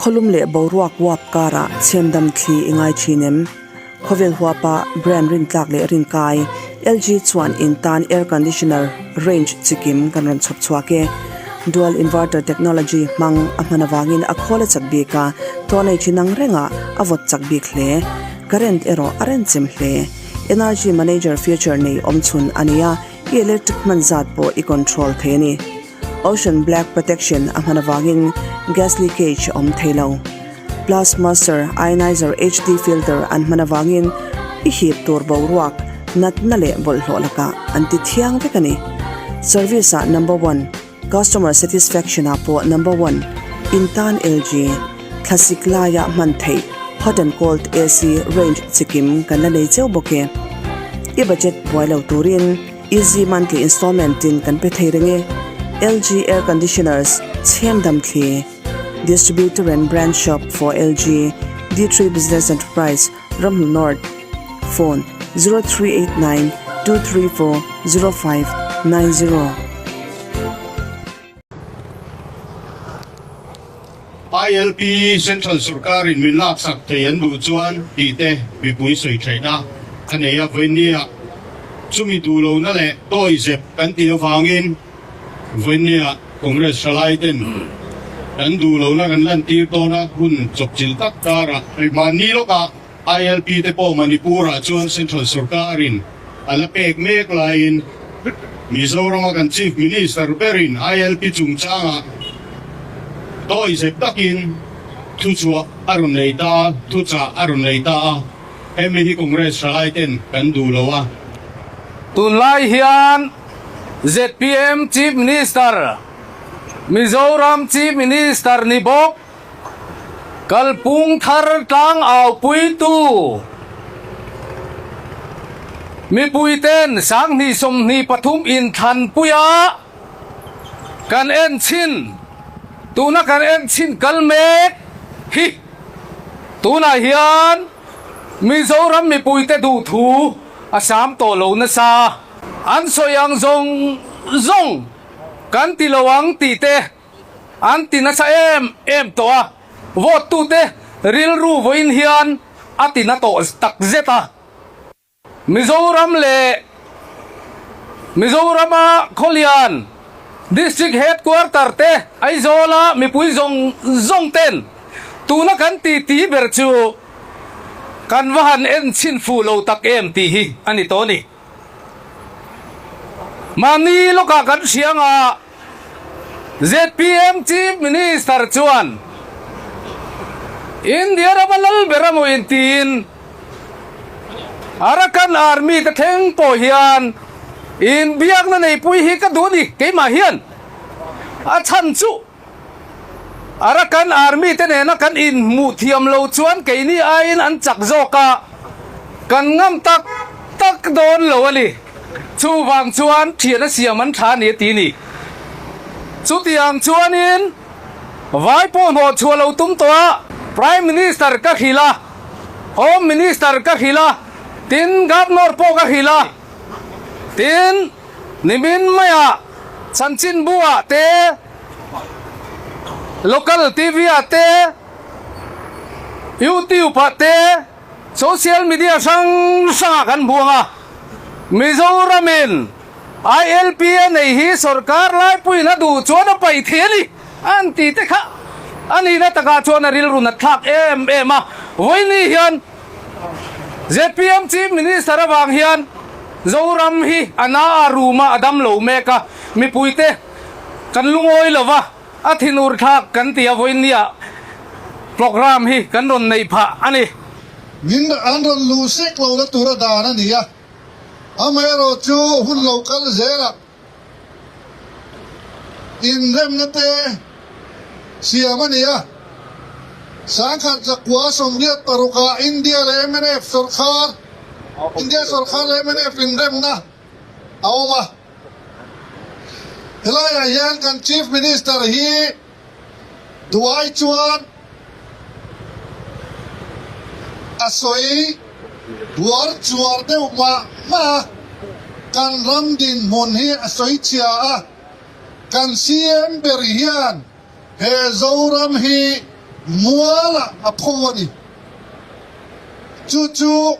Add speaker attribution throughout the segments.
Speaker 1: Khawlum leh boruak uap karah chhemdam thli i ngai thin em? Khawvel huapa brand rintlak leh rinkai LG chuan in tan air conditioner range chikim kan rawn chhawp chhuak e. Dual inverter technology hmang a hman avangin a khawl a chak bik a, tawhnei thin ang rengah a vawt chak bik hle. Current erawh a renchem hle. Energy manager feature nei awmchhun a ni a, i electric hman zat pawh i control thei a ni. Ocean Black Protection a hman avangin gas leakage a awm thei lo. Plus Master Ionizer HD filter an hman avangin i hip tur boruak, natna leh bawlhhlawh lakah an ti thiang vek a ni. Service ah number one, customer satisfaction ah pawh number one, in tan LG, thlasik laia hman theih hot and cold AC range chikim kan la nei cheu bawk e. I budget buai lo turin. Easy monthly installment tin kan pe thei reng e. LG Air Conditioners, Chhem Dam Thli, Distributor and Branch Shop for LG, D3 Business Enterprise, Ramhnu North, Phone, 0389 234 0590.
Speaker 2: ILP Central Sorkarin min laksak thei an duh chuan tih te mipui sawi theihna a nei a, vawinia chumi duh lohna leh tawi zep kan tih avangin vawinia Congress thalai ten kan duh lohna kan lantir dawn a, hun chawpchilh tak karah mahni lawkah ILP te pawh Manipur-ah chuan Central Sorkarin a la pek mek laiin Mizorama kan Chief Minister berin ILP chungchangah tawizep takin thuchhuah a rawn nei ta a, thuchah a rawn nei ta a, hemi hi Congress thalai ten kan duh lo a.
Speaker 3: Tunlai hian zpm Chief Minister, Mizoram Chief Minister ni bawk, Kalpung thar tlang au puitu mipuiten sanghnih 23 inthlanpui a kan en chhin, tuna kan en chhin kal mek hi tunah hian Mizoram mipuite duhthu a sam tawh lo nasa. An sawi ang zawng zawng kan ti lo ang tih te An ti nasa em em tawh a, vote tute rilru vawiin hian a ti na tawh tak zet a. Mizoram leh Mizorama Khawlian District Headquarter te Aizawla mipui zawng zawng ten tuna kan ti ti ber chu kan va han en chhin fuh lo tak em tih hi a ni tawh a ni. Mahni lawkah kan hria anga ZPM Chief Minister chuan India rama lal ber a maw intiin Arakan Army te thleng pawh hian inbiakna neipui hi ka duh a ni keimah hian a chhan chu Arakan Army te nena kan inhmuh thiam lo chuan keini aiin an chak zawk a, kan ngam tak tak dawn lo a ni. Chuvang chuan thian a siam an tha a ni a ti ni. Chutiang chuanin vai pawh hnawh chhuah lo tum tawh a, Prime Minister ka hrilh a, Home Minister ka hrilh a, tin Governor pawh ka hrilh a, tin nimin maiah chanchinbu-ah te, Local TV ah te, YouTube ah te, social media hrang hrang ah kan buang a. Mizoram in ILP a nei hi sorkar laipuiin a duh chuan a paih thei a ni an ti te kha a nihna takah chuan a rilru nat thlak em em a. Vawiini hian zpm Chief Minister avang hian Zoram hi a na a rum a, a dam lo mek a, mipuite Kan lungawi lo va, a thinur thlak kan ti a vawinia programme hi kan rawn neih phah a ni.
Speaker 4: Min an rawn luh sek lo na tura dan a ni a, amaherawh chu hun lo kal zelah inremna te siam a ni a. Sangkhat zakua 86 ah India leh mnf sawrkhar, India sawrkhar leh mnf inremna a awm a. Helaiah hian kan Chief Minister hi duai chuan a sawi buar chuar deuh mah mah a, kan ram dinhmun hi a sawi chhia a, kan CM ber hian he Zoram hi. Mualah a pho a ni. Chu chu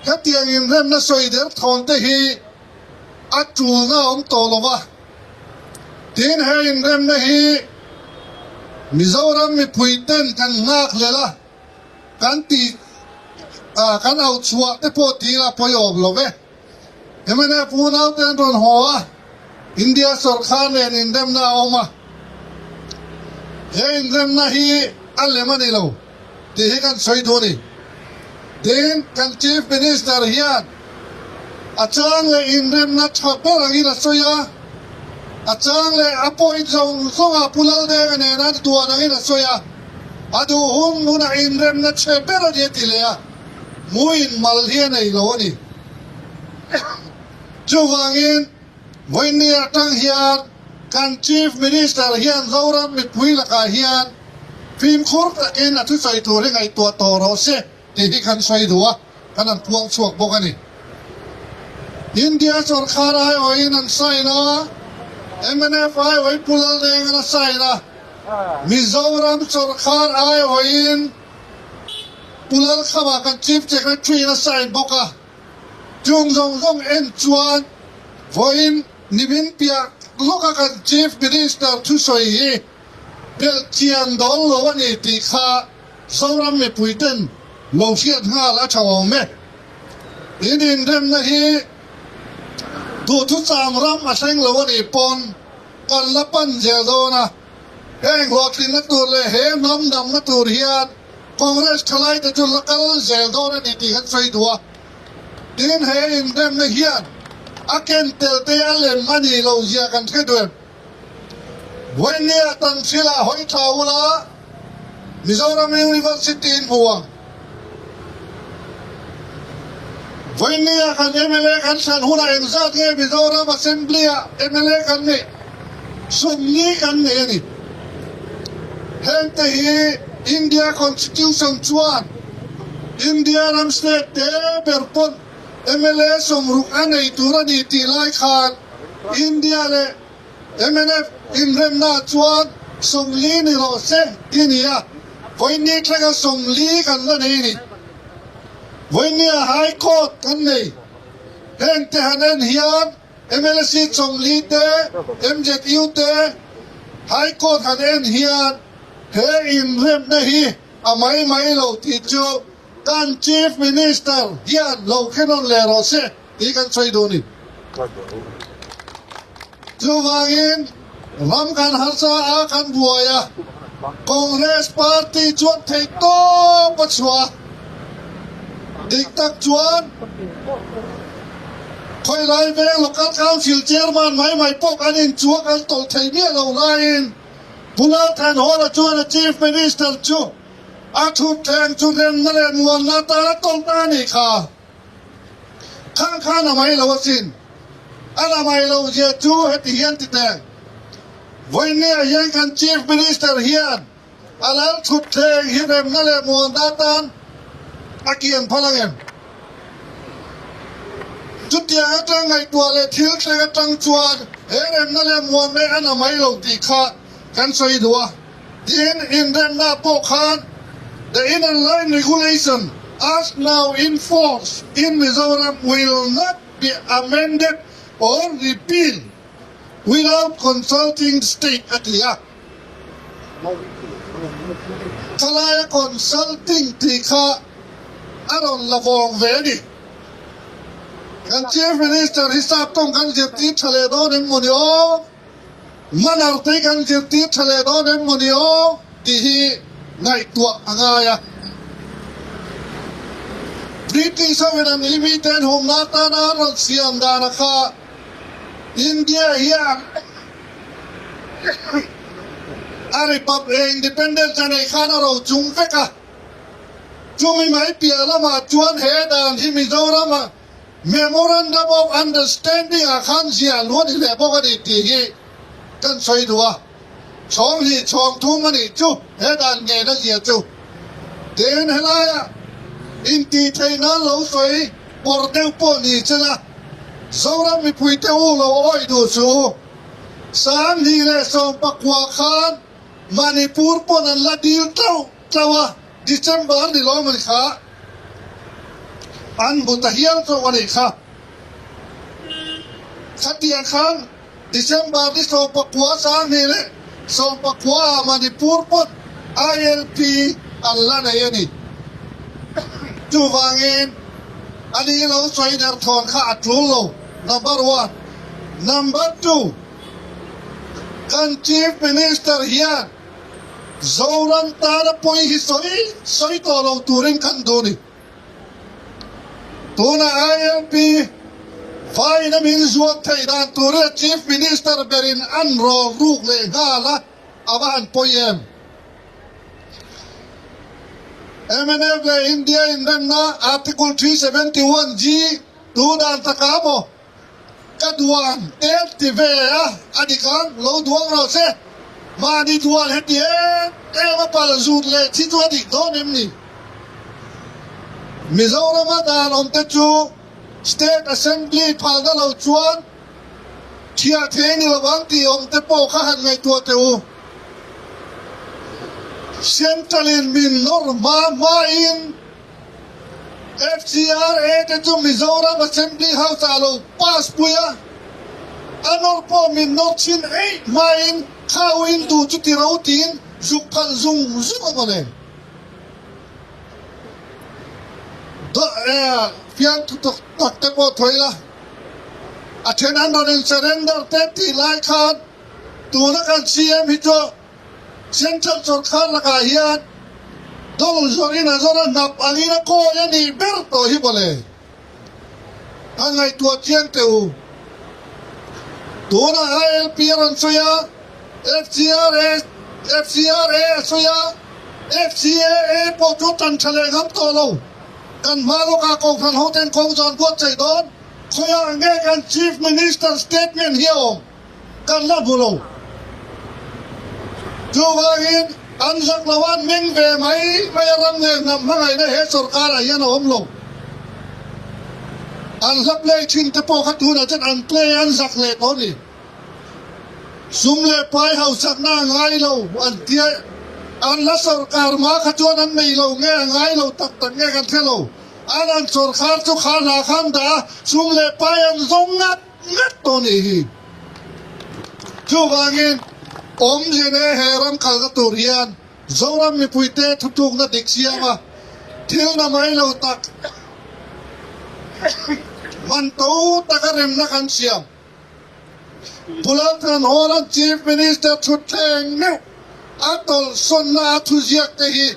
Speaker 4: hetiang inremna sawi der thawn te hi a tulna a awm tawh lo va. Tin, he inremna hi Mizoram mipui ten kan nghak hlel a, kan tih kan auh chhuah te pawh tih ila pawiawm lo ve. Mnf unau te an rawn haw a, India sawrkar nen inremna a awm a, he inremna hi a lem a ni lo tih hi kan sawi duh a ni. Tin, kan Chief Minister hian a chang leh inremna tha ber angin a sawi a, a chang leh a point zawng zawngah Pu Laldenga nen an duan angin a sawi a, a duh hun hunah inremna chhe ber a ni a ti leh a. Hmuin mal hi a nei lo a ni. Chuvangin, vawiin atang hian kan Chief Minister hian Zoram mipui lakah hian fimkhur takin a thusawi tur hi ngaihtuah tawh rawh se tih hi kan sawi duh a, kan han puang chhuak bawk a ni. India sawrkar aiawhin an sign a, mnf aiawhin Pu Laldenga'n a sign a, Mizoram sawrkar aiawhin Pu Lalkhama kan Chief Secretary in a sign bawk a, chung zawng zawng en chuan vawiin nimin piah lawka kan Chief Minister thusawi hi belh chian dawn lo a ni tih kha Zoram mipui ten lo hriat nghal a tha awm e. In inremna hi duhthuchang ram a thleng lo a nih pawn kan la pan zel dawn a. Heng hlawhtlinna tur leh he hnam damna tur hian Congress thalaite chu la kal zel dawn a ni tih kan sawi duh a. Tin, he inremna hian a ken tel te a lem a nih loh zia kan hre duh em? Vawinia Tanhril-ah hawi tha ula Mizoram University in hmu ang. Vawinia kan mla kan hran hunah engzat nge Mizoram Assembly-ah mla kan neih? 40 kan nei a ni. Hengte hi India Constitution chuan India ram state te ber pawn mla 60 a nei tur a ni tih lai khan India leh Mnf inremna chuan 40 ni rawh se ti ni a, vawiinni thlenga 40 kan la nei a ni. Vawiinnia High Court kan nei. Hengte han en hian mla seat 40 te, MZU te, High Court han en hian he inremna hi a mai mai lo tih chu kan Chief Minister hian lo khenawn leh rawh se. Tih kan sawi duh a ni. Chuvangin ram kan harsa a, kan buai a, Congress party chuan theih tawp a chhuah a. Dik tak chuan khawilai veng Local Council Chairman mai mai pawh kan inchuak an tawlh thei miah lo laiin Pu Lalthanhawla chuan a Chief Minister chu a thutthleng chu remna leh muanna atan a tawlh ta a nih kha. Khang khan a mai lo asin. A la mai lo zia chu heti hian ti teh. Vawinia hian kan Chief Minister hian a lal chhut thleng hi remna leh muanna atan a kian phal ang em? Chutiang atang ngaihtuah leh thil thleng atang chuan he remna leh muanna a na mai lo tih kha kan sawi duh a. Tin, inremna pawh khan The Inner Line Regulation as now in force in Mizoram will not be amended or repealed without consulting state a ti a. Khalaia consulting tih kha a rawn la vawng ve a ni. Kan Chief Minister hi sap tawng kan zirtir tha leh dawn em mawni aw? Manner te kan zirtir tha leh dawn em maw ni aw tih hi ngaihtuah a ngai a. British ho in an imi te an humna atana an rawn siam dana kha India hian a Republic Independence a neih khan a ro chung vek a. Chumi mai piah lamah chuan he dan hi Mizoram ah Memorandum of Understanding ah khan ziah luh a ni leh bawk a ni tih hi kan sawi duh a, chhawng hnih chhawng thum a nih chu he dan ngen a zia chu. Tin, helaia intih theih nan lo sawi pawrh deuh pawh ni che la, Zoram mipuite u lo awih duh chu 2019 khan. Manipur pawn an la dil tlauh tlauh a, December ni lawm ani kha an hmu ta hial zawk a nih kha. Khatiang khan December ni 19 2019 ah Manipur pawn ILP an la nei a ni. Chuvangin ani lo sawi derthawn kha a tul lo, number one. Number two, kan Chief Minister hian Zoram tana pawi hi sawi sawi tawh lo turin kan duh a ni. Tuna ILP vaina min zuat theih dan turin a Chief Minister berin an rawl ruk leh nghal a, a va han pawi em? Mnf leh India inremna Article 371 G tu dan taka maw? Ka duan em ti ve a, a dik ang, lo duang rawh se. Mahni duan heti em em a pal zut leh thi chu a dik dawn em ni? Mizorama dan awm te chu State Assembly phalna lo chuan thiah thei ni lo ang tih awm te pawh kha han ngaihtuah teh u. Central in min nawr hma hma in FCRA te chu Mizoram Assembly House ah lo pass pui a, a nawr pawh min nawr chhin eih hmain khau in duh chu ti ro tiin zuk phalh zung zung a mawle. Fiamthu tak te pawh thawi la, a then an rawn in surrender te tih lai khan tuna kan CM hi chu Central sawrkar lakah hian dawng zawrin a zawr a hnap angin a kawi a nih ber tawh hi mawle. A ngaihtuah chiang teh u. Tunah ILP a rawn sawi a, FCRA FCRA a sawi a, FCAA pawh chu tan tha leh ngam tawh lo. Kan hma lawkah Kohhran hoten kawng zawn buatsaih dawn. Khawiah nge kan Chief Minister statement hi a awm? Kan la hmu lo. Chuvangin an zak lo a, meng ve mai mai a ram leh hnam hmangaihna he sorkarah hian a awm lo. An hla play thin te pawh kha tunah chuan an play an zak leh tawh a ni. Sum leh pai hausakna a ngai lo an tia, an hla sorkar hma kha chuan an nei lo nge a ngai lo tak tak nge kan hre lo. An an sorkar chu kha hla khan dah a, sum leh pai an zawng ngat. Ngat tawh nih hi. Chuvangin awmzia ne he ram kalna tur hian Zoram mipuite thutlukna dik siam a, thil na mai lo tak man to taka remna kan siam. Pu Lalthan Hawla'n Chief Minister thutthleng meuh a tawlhsawnna a thuziak te hi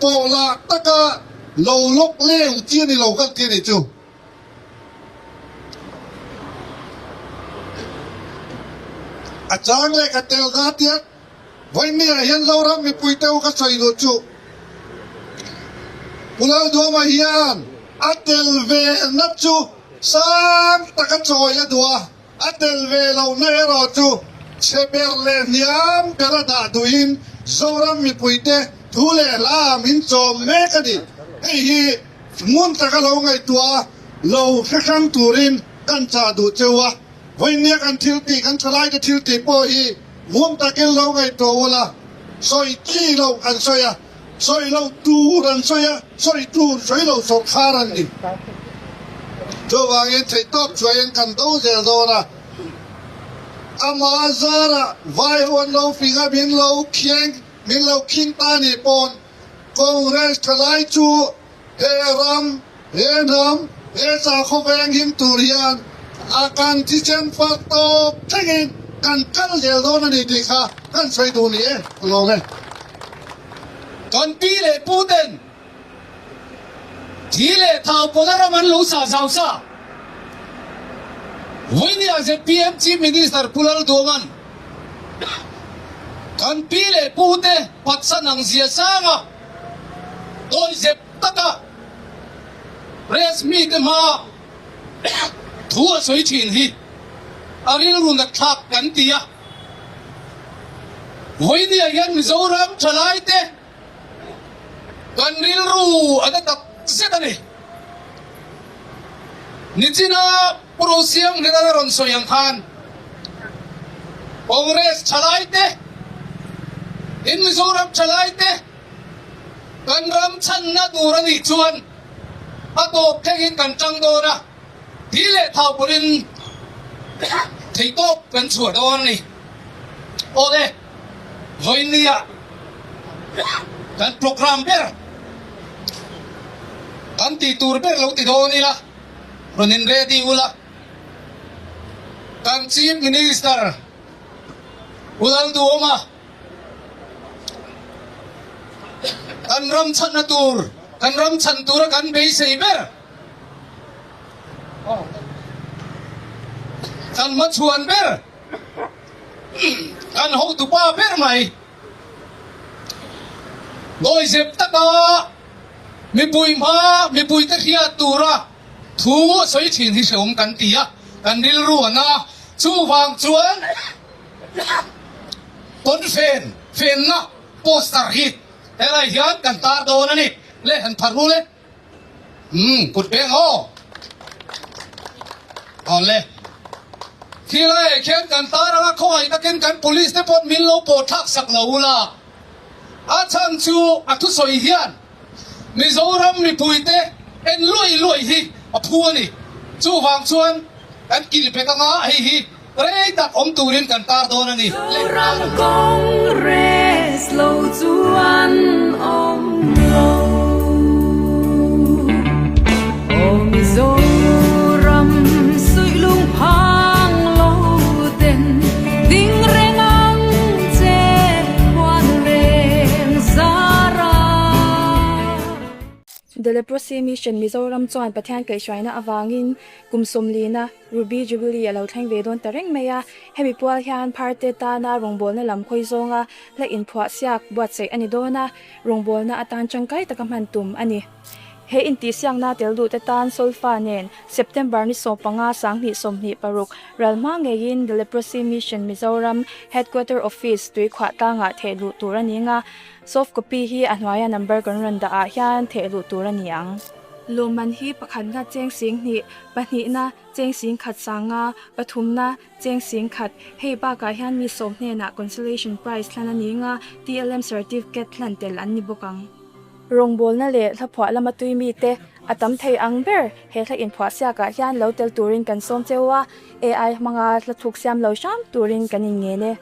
Speaker 4: pawhlah taka lo lawk leng chi a ni lo kan ti a nih chu. A chang leh ka tel na tia Vawinia hian Zoram mipui te u ka sawi duh chu Pu Lalduama hian a tel ve na chu sang taka chawi a duh a, a tel ve lohna erawh chu chhe ber leh hniam ber a dah duhin Zoram mipui te thu leh hla min chawm mek a ni. Hei hi Ngun taka lo ngaihtuah a, lo hre hrang turin kan chah duh cheu a. Vawinia kan thil tih, kan thalaite thil tih pawh hi ngun takin lo ngaihtuah ula, sawi chi lo an sawi a, sawi lo tur an sawi a, sawi tur sawi lo sawrkhar an ni. Chuvangin theihtawp chuaiin kan do zel dawn a, amah zarah vai ho an lo fing a, min lo khieng, min lo khing ta nih pawn Congress thalai chu he ram, he hnam, he sakhaw veng him tur hian a kan thisen fak tawp thlengin kan kal zel dawn a ni tih kha kan sawi duh ni e, ka lawm e.
Speaker 3: Kan pi leh pu ten thi leh thau pawna ram an lo sah zau sa. Vawinia zpm Chief Minister Pu Lalduanga'n Kan pi leh pu te phatsan ang zia sanga dawihzep taka press mite hmaa thu a sawi thin hi a rilru nat thlak kan ti a. Vawinia hian Mizoram thalaite kan rilru a na tak zet a ni. Nichina Pu Rosiang hnena a rawn sawi ang khan Congress thalaite. In Mizoram thalaite kan ram chhanna tur a nih chuan a tawp thlengin kan tang dawn a, thi leh thau pawhin theihtawp kan chhuah dawn a ni. Awle, vawiinnia kan programme ber kan tih tur ber lo ti dawn ila, rawn in ready ula, kan Chief Minister U Lalduhawma kan ram chhanna tur, kan ram chhan tura kan beisei ber kan hmachhuan ber kan hotupa ber mai dawizep taka mipui hma mipuite hriat tura Thu a sawi thin hi hrehawm kan ti a, kan rilru a na. Chuvang chuan pawnfen fenna poster hi helai hian kan tar dawn a ni. Le han phar rul e. Umm kut peng aw. Awle. Khilaiah khian kan tar anga khawngaih takin kan police te pawh min lo pawh thlak sak lo ula. A chhan chu a thusawi hian Mizoram mipuite en luai luai hi a phu a ni. Chuvang chuan kan kilh bet anga hei hi rei tak awm turin kan tar dawn a ni.
Speaker 5: Zoram Congress lo chuan awm lo. Aw Mizoram suih lung phang lo ten ding reng ang che huan reng zara.
Speaker 6: The Leprosy Mission Mizoram chuan Pathian kaihhruaina avangin kum sawmlina Ruby Jubilee a lo thleng ve dawn ta reng mai a. Hemi pual hian pharte tana rawngbawlna lam khawi zawnga hla inphuah siak buatsaih a ni dawn a, rawngbawlna atan tangkai taka hman tum a ni. He intihsiakna tel duhte tan solfa nen September ni 15 2026 ral hma ngeiin The Leprosy Mission Mizoram Headquarter Office tuikhuah tlangah theh luh tur a ni nga, soft copy hi a hnuaia number kan rawn dah ah hian theh luh tur a ni ang. Lawmman hi pakhatna cheng sing hnih, pahnihna cheng sing khat sanga, pathumna cheng sing khat. Hei bakah hian mi sawm hnenah consolation prize hlan a ni nga, TLM certificate hlan tel an ni bawk ang. Rawngbawlna leh hlaphuah lama tui mite a tam thei ang ber he hla inphuah siakah hian lo tel turin kan sawm cheu a, AI hmanga hla thuk siam lo hram turin kan inngen e.